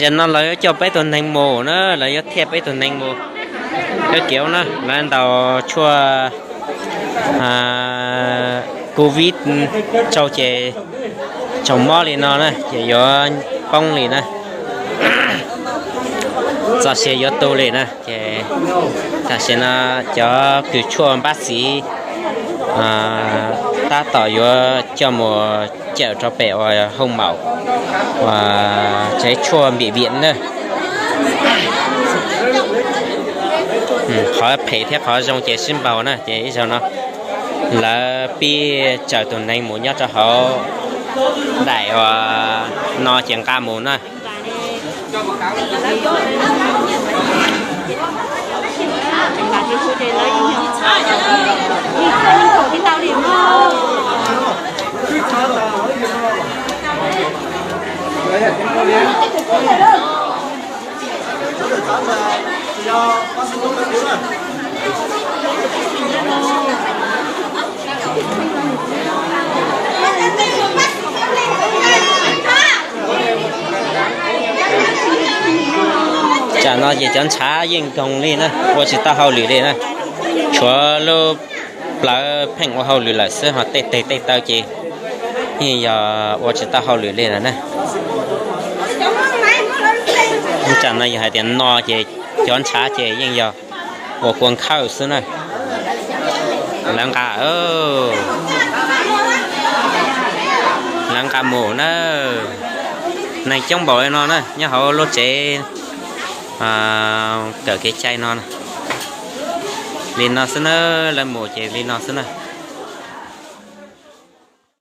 Zaum no lawv yuav coj peb tug neeg mus na, lawv yuav thiaj peb tug neeg mus. Kab kiav na, lawv ntaus tshuaj covid rau ces tsaus mob li no na ces yuav poob li na, txoj sia yuav tu li na ces tam sim no cov kws tshuaj npab txiv tab tom yuav coj mus cawm rau pem uas hoo maum uas tsev tshuaj npim viam na. Qhov phem thiab qhov zoo ces sib npaug na ces ib zaug no lawv pib tsaws tus neeg mus nyob rau hauv daim uas no ces nqa mus na. Tsam no ces cov ntshav yeej nkoog li na, ua tsis tau hauj lwm li na. Tshuav lub plawv pheej ua hauj lwm lawm xwb ho tej teg tej taw ces yeej yog ua tsis tau hauj lwm li lawm na. Tsam no yog hais tias no ces cov ntshav ces yeej yog ua kua nkhawj xwb na. Lawv nqa, lawv nqa mus na. Neeg coob npaum li no na nyob hauv lub tsev kawm kev cai no. Li no xwb na, lawv mus ces li no xwb na.